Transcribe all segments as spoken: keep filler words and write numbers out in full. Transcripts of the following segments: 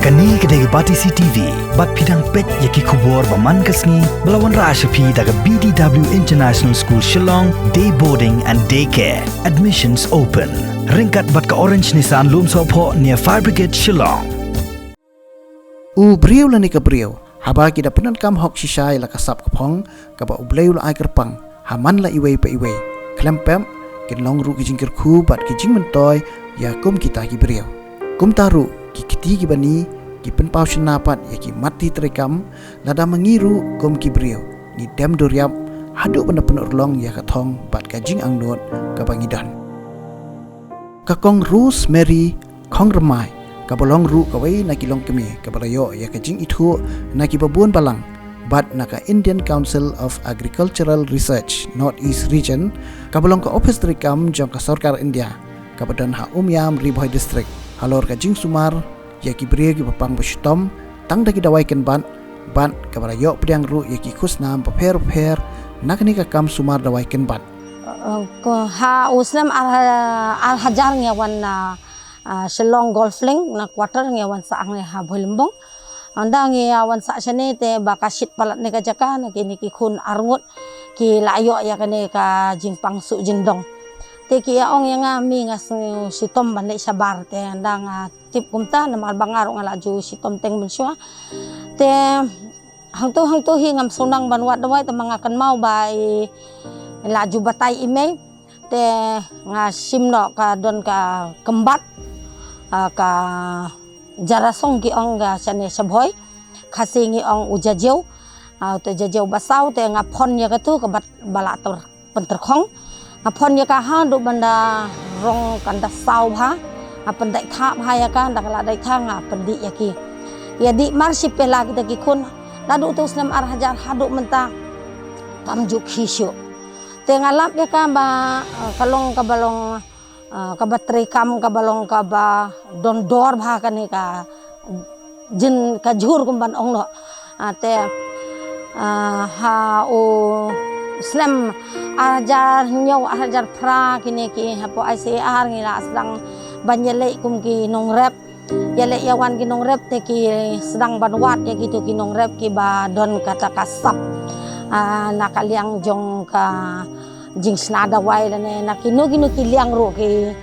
Kane ka dei ka Batesi T V, bad phi dang peit ïa ki khubor ba man ka sngi, ba la wanrah sha phi da ka B D W International School Shillong, Day Boarding and Day Care. Admissions open. Ryngkat bad ka Orange Nissan Lumsohphoh near Fire Brigade Shillong. U briew lane ka briew, haba ki da pyndonkam hok shisha ïa la ka sap ka phong, kaba U Blei u la ai kyrpang ha man la iwei pa iwei. Khlem pep, kin long ruh ki jingkyrkhu bad ki jingmyntoi ïa kum kita ki briew. Kumta ruh, ki kti ki bani, ki pynpaw shynna pat ïa ki mat treikam, lada ma ngi ruh kum ki briew, ngi dem duriap haduh ban da pynurlong ïa ka thong bad ka jingangnud kaba ngi don. Ka Kong Rosemary Khongrymmai, kaba long ruh kawei na ki longkmie kaba la ïoh ïa ka jingithuh na ki babun balang bad na ka Indian Council of Agricultural Research North East Region, kaba long ka ophis treikam jong ka sorkar India, kaba don ha Umiam, Ri Bhoi District, halor ka jingsumar ïa ki briew kiba pang ba shitom tang da ki dawai kynbat, bad kaba la ïoh pdiang ruh ïa ki khusnam bapher bapher na kane ka kam sumar dawai kynbat. Uh, ko ha u snem ar, ar hajar ngi wan na, uh, Shillong Golf Link na quarter ngi wan sah ngi ha Bhoilymbung. Ynda ngi wan sah shane te ba ka shit palat ne ka jaka na kine ki khun arngut ki la ïoh ïa kane ka jingpang suh jingdong. Te ki ïa ong ïa nga mi nga sngew shitom ban leit shabar te ynda nga tip kumta namar ba nga ruh nga la ju shitom teng mynshuwa. Te hangto hangto hi ngam sngewdang ban wad dawai te ma nga kynmaw ba i la ju batai i mei. Te nga shim noh ka don ka kynbat, ah, ka jarasong ki ong ka shane sha Bhoi. Khasi ngi ong u jajew. Ah, te jajew basaw te nga phon ïa katu ka bat ba la ter pyntyrkhong. Nga phon ïa ka haduh ban da rong kan da saw bha. Nga pyndait tha bha ïa ka, ynda ka la dait tha nga pyndih ïa ki. Ïa dih mar shi pela kita ki khun. Naduh tu snem ar hajar haduh mynta kam ju khie shuh. Te nga lap ïa ka ba, eh, ka long kaba long, eh, kaba treikam kaba long kaba don dor bha kane ka jin ka jhur kum ban ong noh. Ah, te, ah, ha u snem ar hajar hynñiew ar hajar phra kine ki hapoh I C A R ngi la sdang ban ïaleh kum ki nongrep. Ïaleh ïawan ki nongrep te ki sdang ban wad ïa kitu ki nongrep kiba don kata ka sap. Ah, na ka liang jong ka jingshna dawai lane na kino kino ki liang ruh ki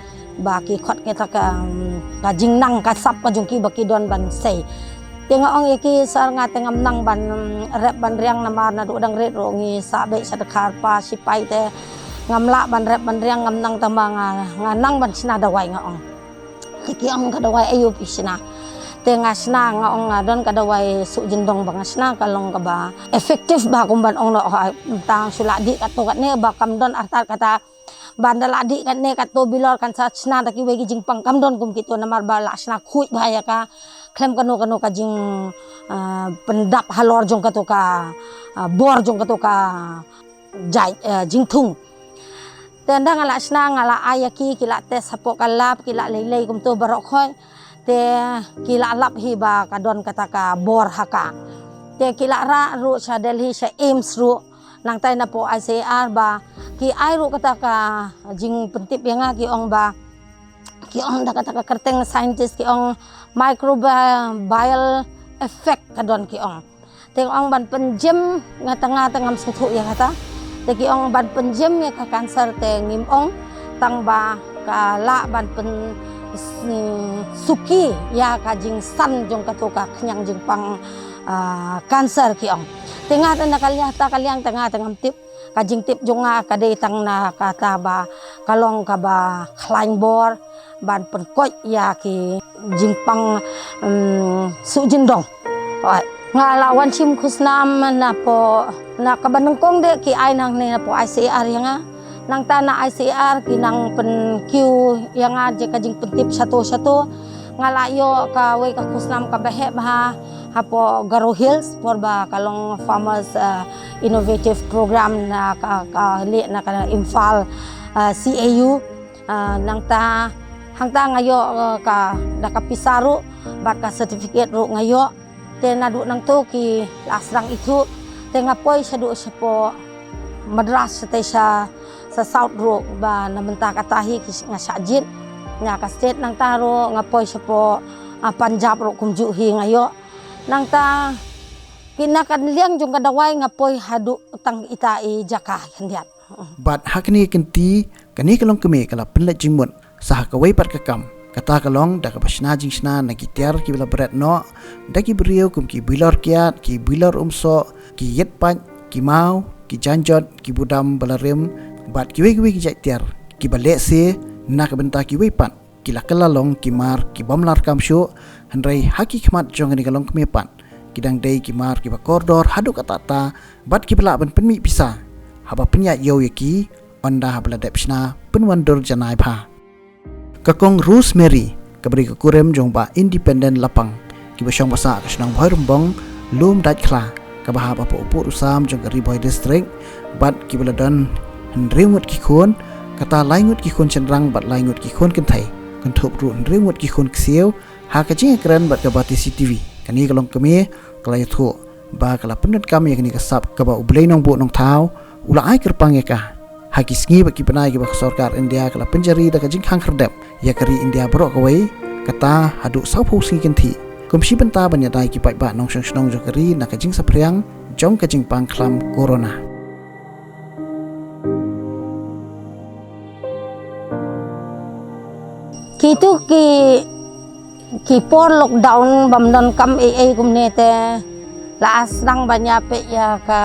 ba ki khot kita ka, ka jingnang ka sap ka jong ki ba ki don ban sei. Te nga ong ïa ki sir nga te ngam nang ban, mm, rep ban riang namar naduh dang rit ruh ngi sah beit sha dkhar pa sipai te ngam lah ban rep ban riang ngam nang tang ba nga, nga nang ban shna dawai nga ong. Te ki ong ka dawai aïu phi shna. Te nga shna nga ong nga don ka dawai suh jingdong ba nga shna ka long kaba effective bha kum ban ong noh ha tang shu la dih katto katne ba kam don artat kata Ban da la dih katne katto bilor kan sa shna da kiwei ki jingpang kam don kum kitu namar ba la shna khuid bha ïa ka khlem kano kano ka jing, ah, pyndap halor jong katu ka, ah, bor jong katu ka jait, ah, jingthung. Te ynda nga la shna nga la ai ïa ki, ki la test hapoh ka lab, ki la lei lei kumtu baroh khoit. Te ki la lap hi ba ka don kata ka bor ha ka. Te ki la rah ruh sha Delhi sha AIIMS ruh. Nangtai napoh I C A R ba ki ai ruh kata ka jingpyntip ïa nga ki ong ba ki ong da kata ka kyrteng scientist ki ong microbial effect ka don ki ong. Te ong ban pynjem nga ta nga ta ngam sngewthuh ïa kata. Te ki ong ban pynjem ïa ka cancer te ngim ong tang ba ka lah ban pyn s-, suki ïa ka jingsan jong katu ka khñiang jingpang, ah, cancer ki ong. Te nga ta na ka liang ta ka liang ta nga ta ngam tip. Ka jingtip jong nga ka dei tang na kata ba ka long kaba khlaiñ bor ban pynkoit ïa ki jingpang, em, suh jingdong. Oi, nga la wan shim khusnam napoh na kaba nyngkong de ki ai nangne napoh I C A R ïa nga. Nangta na I C A R ki nang pynkiew ïa nga je ka jingpyntip shato shato. Nga la ïoh kawei ka khusnam kaba heh bha hapoh Garo Hills por ba ka long Farmers, eh, Innovative Program na ka, ka leh na ka Imphal, eh, C A U. Eh, nangta hangta nga ïoh, eh, ka da ka pisa ruh bad ka certificate ruh nga ïoh. Te naduh nangtu ki la sdang ithuh te nga poi shaduh shapoh Madras shatei sha sa South ruh ba na mynta kata hi ki nga shah jied na ka state nangta ruh nga poi shapoh, A Punjab ruh kumjuh hi nga ïoh. Nangta ki na ka liang jong ka dawai nga poi haduh tang ita i jaka khyndiat. Bad ha kane ka kynti, kane ka longkmie ka la pynleit jingmut sa ha kawei pat ka kam. Kata ka long da kaba shna jingshna na ki tiar kiba la bret noh da ki briew kum ki builor kiad, ki builor umsoh, ki ïit pait, ki maw, ki janjot, ki budam ba la rim, bad kiwei kiwei ki jait tiar kiba lehse na ka bynta kiwei pat ki la kylla long ki mar ki bym lah kam shuh, hynrei ha ki khmat jong kane ka longkmie pat ki dang dei ki mar kiba kordor haduh katta katta, bad kiba lah ban pynmih pisa haba pynïaid ïew ïa ki, ynda haba la dep shna pynwandur janai bha. Ka Kong Rosemary, kaba dei ka kurim jong Bah Independent Lapang, kiba shong ba sah ka shnong Bhoirymbong, Lumdaitkhla, kaba hap hapoh u pud u sam jong ka Ri Bhoi District, bad kiba la don hynriew ngut ki khun, kata lai ngut ki khun shynrang bad lai ngut ki khun kynthei, kynthup ruh hynriew ngut ki khun ksiew, ha ka jingïakren bad ka Batesi T V, kane ka longkmie ka la ïathuh ba ka la pyndonkam ïa kane ka sap kaba U Blei Nongbuh Nongthaw u la ai kyrpang ïa ka. Ha ki sngi bad ki bnai kiba ka sorkar India ka la pynjari da ka jingkhang khyrdep ïa ka ri India baroh kawei, kata haduh sawphew sngi kynthih, kum shi bynta ban ïada ïa ki paidbah nongshong shnong jong ka ri na ka jingsaphriang jong ka jingpang khlam corona. Kitu ki, ki por lockdown bym don kam ei ei kumne te la sdang ban ïa peit ïa ka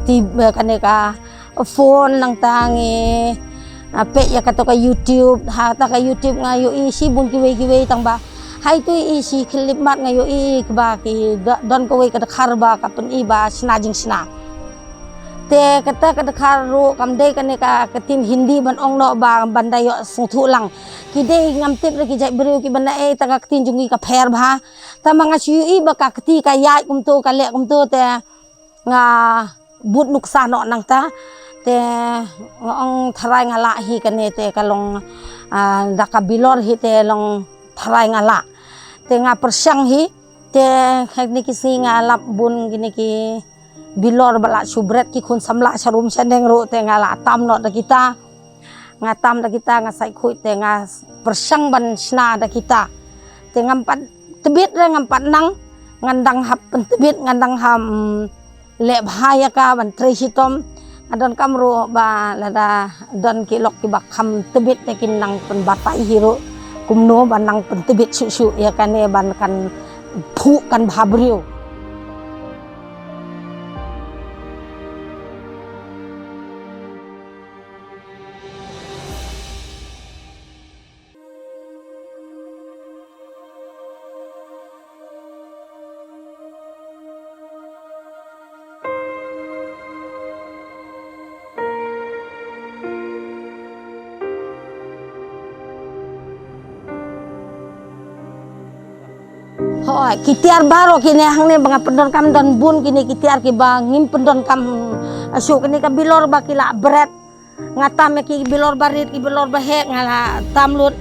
ti, kane ka phone, nangta ngi, ah, peit ïa kato ka YouTube, ha kata ka YouTube nga ïohi shibun kiwei kiwei tang ba ha itu i shi khyllipmat nga ïohi kaba ki do-, don kawei ka dkhar ba ka pyni ba shna jingshna. Te kata ka dkhar ruh kam dei kane ka, ka ktien Hindi ban ong noh ba ban da ïoh sngewthuh lang. Ki dei ngam tip re ki jait briew kiba na ei, ta ka ktien jong ngi ka pher bha. Tangba nga shu ïohi ba ka kti ka ïaid kumto, ka leh kumto te nga bud nuksa noh nangta. Te nga ong tharai nga lah hi kane te ka long, ah, da ka bilor hi te long tharai nga lah. Te nga pyrshang hi te kine ki sngi nga lap bun kine ki bilor ba la shu bret ki khun samla sharum shaneng ruh te nga la tam noh da kita. Nga tam da kita, nga sait khuid te nga pyrshang ban shna da kita. Te ngam pat tbit re, ngam pat nang, ngan dang hap pyntbit, ngan dang hap, mm, leh bha ïa ka ban trei shitom. Nga donkam ruh ba lada don ki lok kiba kham tbit te kin nang pynbatai hi ruh kumno ban nang pyntbit shuh shuh ïa kane ban kan phuh kan bha briew. Hooid, ki tiar baroh kine hangne ba nga pyndonkam don bun kine ki tiar kiba ngim pyndonkam shuh, kine ka bilor ba ki la bret. Nga tam ïa ki bilor barit, ki bilor baheh, nga la tam lut.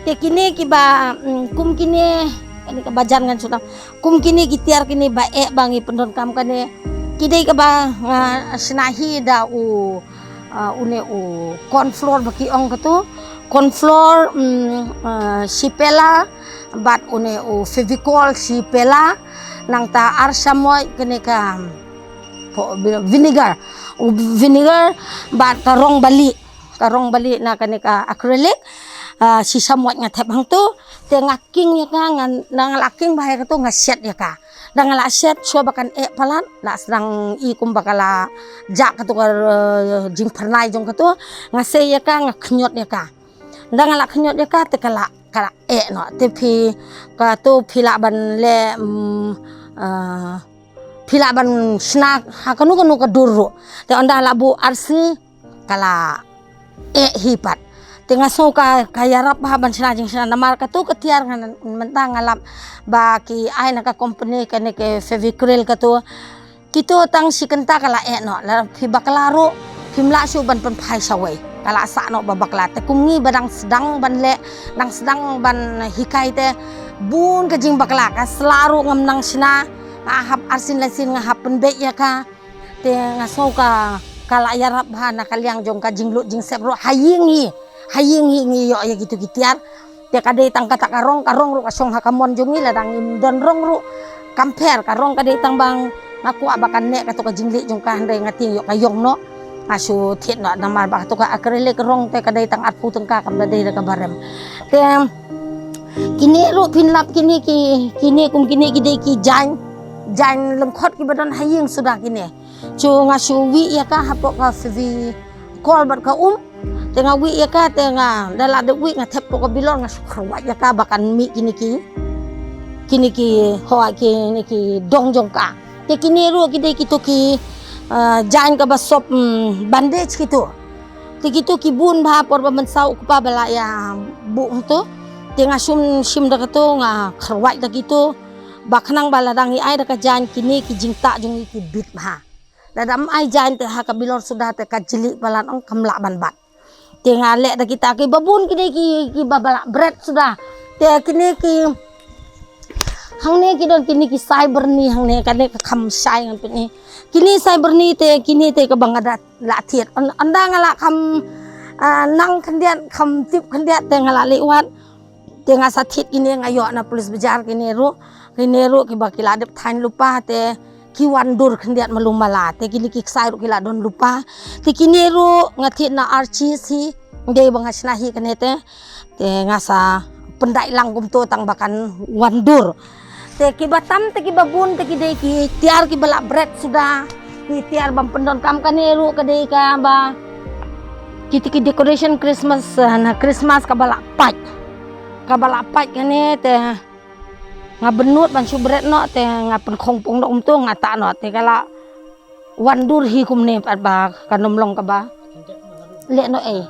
Te kine kiba, mm, kum kine, kane kaba jan ngan shu tam. Kum kine ki tiar kine ba eh ba ngi pyndonkam kane. Ki dei kaba nga shna hi da u, ah, une u corn flour ba ki ong katu. Corn flour, mm, ah, shi pela, bad une u Fevicol shi pela, nangta ar shamoit kane ka, pho-, vinegar. U vinegar bad ka rong bali, ka rong bali na kane ka acrylic, ah, shi shamoit nga thep hangtu, te nga king ïa ka, nga, nga la king bha ïa katu, nga shet ïa ka. Da nga la shet shuwa ba kan eh palat, la sdang i kumba ka la jah katu ka, eh, jingphyrnai jong katu, nga sei ïa ka, nga khñiot ïa ka. Da nga la khñiot ïa ka te ka la, ka la eh noh. Te phi, katu phi lah ban leh, mm, ah, phi lah ban shna ha kano kano ka dur ruh. Te ynda la buh arsngi ka la eh hi pat. Te nga sngew ka, ka ïarap bha ban shna jingshna namar katu ka tiar nga, mynta nga lap ba ki ai na ka company kane ka Fevicryl katu. Kitu tang shi kynta ka la eh noh, la phi bakla ruh phim lah shuh ban pynphai shawei. Ka la sah noh ba bakla. Te kum ngi ba dang sdang ban leh, dang sdang ban hikai te bun ka jingbakla, ka sla ruh ngam nang shna, nga hap arsien laisien nga hap pynbeit ïa ka. Te nga sngew ka, ka la ïarap bha na ka liang jong ka jinglut jingsep ruh ha ïing hi, ha ïing hi ngi ïoh ïa kitu ki tiar. Te ka dei tang kata ka rong, ka rong ruh ka shong ha ka mon jong ngi, lada ngim don rong ruh kam pher, ka rong ka dei tang ba nga kwah ba kan neh kato ka jingleh jong ka, hynrei nga tieng ïoh ka ïong noh. Nga shu thied noh namar ba kato ka acrylic rong te ka dei tang arphew tyngka, kam da dei da kaba rem. Te kine ruh phin lap, kine ki, kine kum kine ki dei ki jaiñ, jaiñ lyngkhot kiba don ha ïing suda kine. Shu nga shu wih ïa ka hapoh ka Fevicol bad ka um. Te nga wih ïa ka, te nga da la dep wih nga thep hapoh ka bilor, nga shu kharwait ïa ka ba kan mih kine ki, kine ki, ho, kine ki dong jong ka. Te kine ruh ki dei kito ki, ah, jaiñ kaba sop, mm, bandage kito. Te kito ki bun bha, por ba mynsaw u kpa ba la ïa buh hangto. Te nga shim, shim da kato, nga kharwait da kito. Ba khnang ba lada ngi ai da ka jaiñ, kine ki jingtah jong ngi ki bit bha. Lada ym ai jaiñ te ha ka bilor suda te ka jlieh palat, ong, kam lah ban bat. Te nga leh da kita kiba bun, ki dei ki, kiba lah bret suda. Te kine ki, hangne ki don kine ki Siberia hangne, kane ka kham shai ngan pyni. Kine Siberia te, kine te kaba nga da lah thied. Yn-, ynda nga lah kham, ah, nang khyndiat, kham tip khyndiat te nga lah leit wad. Te nga sa thied kine, nga ïoh na Police Bazar kine ruh. Kine ruh kiba ki la dep thaiñ lypa te ki wan dur khyndiat malu mala. Te kine ki ksai ruh ki la don lypa. Te kine ruh nga thied na Archie's hi. Dei ba nga shna hi kane te. Te nga sa pyndait lang kumto tang ba kan wan dur. Te kiba tam te kiba bun te ki dei ki tiar kiba lah bret suda. Ki tiar bym pyndonkam, kane ruh ka dei kaba, kito ki decoration Christmas, eh, na Christmas kaba lah pait. Kaba lah pait kane te nga bynnud ban shu bret noh, te nga pynkhongpong noh kumto, nga tah noh, te ka la wan dur hi kumne pat ba kan ym long kaba leh noh ei.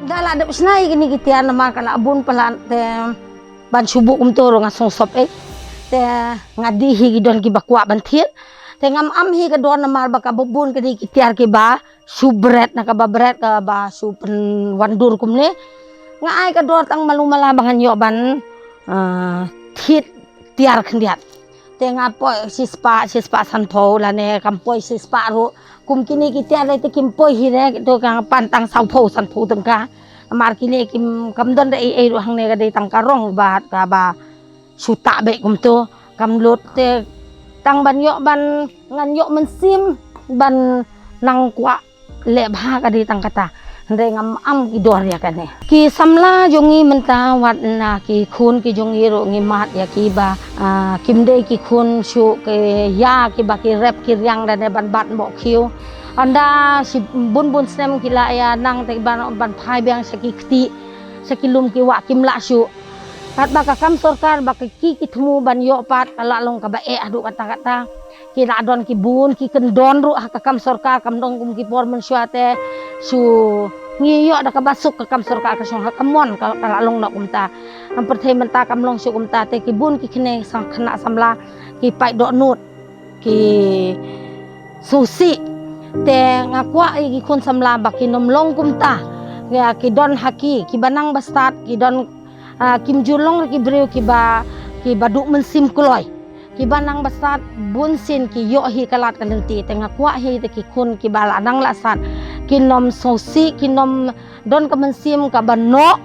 Da la dep shna ïa kine ki tiar namar ka la bun palat te ban shu buh kumto ruh nga sngewsop eh. Te nga dei hi ki don kiba kwah ban thied. Te ngam am hi ka dor namar ba kaba bun kine ki tiar kiba shu bret, na kaba bret kaba shu pynwandur kumne. Nga ai ka dor tang malu mala ba ngan ïoh ban, ah, thied tiar khyndiat. Te nga poi shispah, shispah sanphew lane kam poi shispah ruh. Kum kine ki tiar te kim poi hi re, to ka pan tang sawphew sanphew tyngka. Namar kine kim, kam don da ei ei ruh, hangne ka dei tang ka rong bad kaba shu tah beit kumto. Kam lut te tang ban ïoh ban, ngan ïoh mynsiem ban nang kwah leh bha, ka dei tang kata. Hynrei ngam am ki dor ïa kane. Ki samla jong ngi mynta, wat na ki khun ki jong ngi ruh ngi mad ïa ki ba, ah, kim dei ki khun shuh ki ïa kiba ki rep ki riang da ne ban bat mboh khiew. Ynda shi bun bun snem ki la ïa nang te ban, ban phai biang sha ki kti, sha ki lum ki wah, kim lah shuh. Katba ka kam sorkar ba ki, ki, ki thmu ban ïoh pat, ka la long kaba eh haduh katta katta. Ki la don ki bun ki kyndon ruh ha ka kam sorkar, kam don kum ki por mynshuwa te shu ngi ïoh da kaba suk ka kam sorkar, ka shong ha ka mon, ka, ka la long noh kumta. Ngam pyrthei mynta kam long shuh kumta, te ki bun ki khynnah sam-, khynnah samla ki pait dohnud, ki sngewsih. Te nga kwah ïa ki khun samla ba kin ym long kumta. Ïa ki don ha ki, kiba nang ba stad, ki don, ah, kim ju long ki briew kiba, kiba duh mynsiem kloi. Kiba nang ba stad bun sien ki ïoh hi ka lad ka lynti. Te nga kwah hi te ki khun kiba la nang la stad kin ym sngewsih, kin ym don ka mynsiem kaba noh.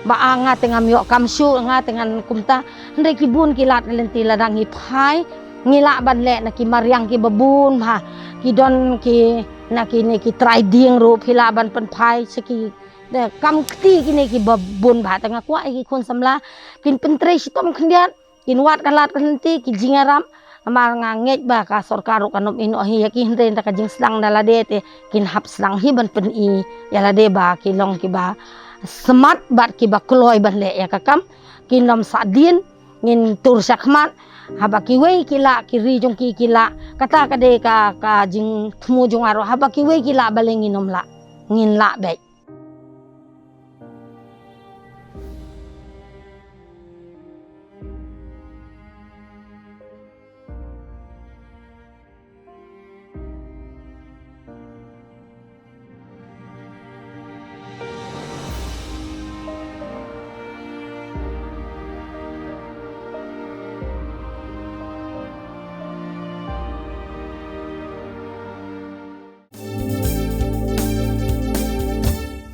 Ba, ah, nga te ngam ïoh kam shuh, nga te ngan kumta. Hynrei ki bun ki lad ka lynti, lada ngi phai, ngi lah ban leh na ki mariang kiba bun bha. Ki don ki, na kine ki trai dieng ruh phi lah ban pynphai sha ki, de, kam kti kine kiba bun bha. Te nga kwah ïa ki khun samla kin pyntrei shitom khyndiat. Kin wad ka lad ka lynti, ki jingïarap. Namar nga ngeit ba ka sorkar ruh kan ym ïehnoh hi ïa ki, hynrei da ka jingsdang da lade te kin hap sdang hi ban pyni ïa lade ba ki long kiba smat bad kiba kloi ban leh ïa ka kam. Kin ym sah dien, Ngin tur shakhmat, haba kiwei ki lah, ki ri jong ki ki lah, kata ka dei ka, ka jingthmu jong nga ruh, haba kiwei ki lah balei ngin ym lah, ngin lah beit.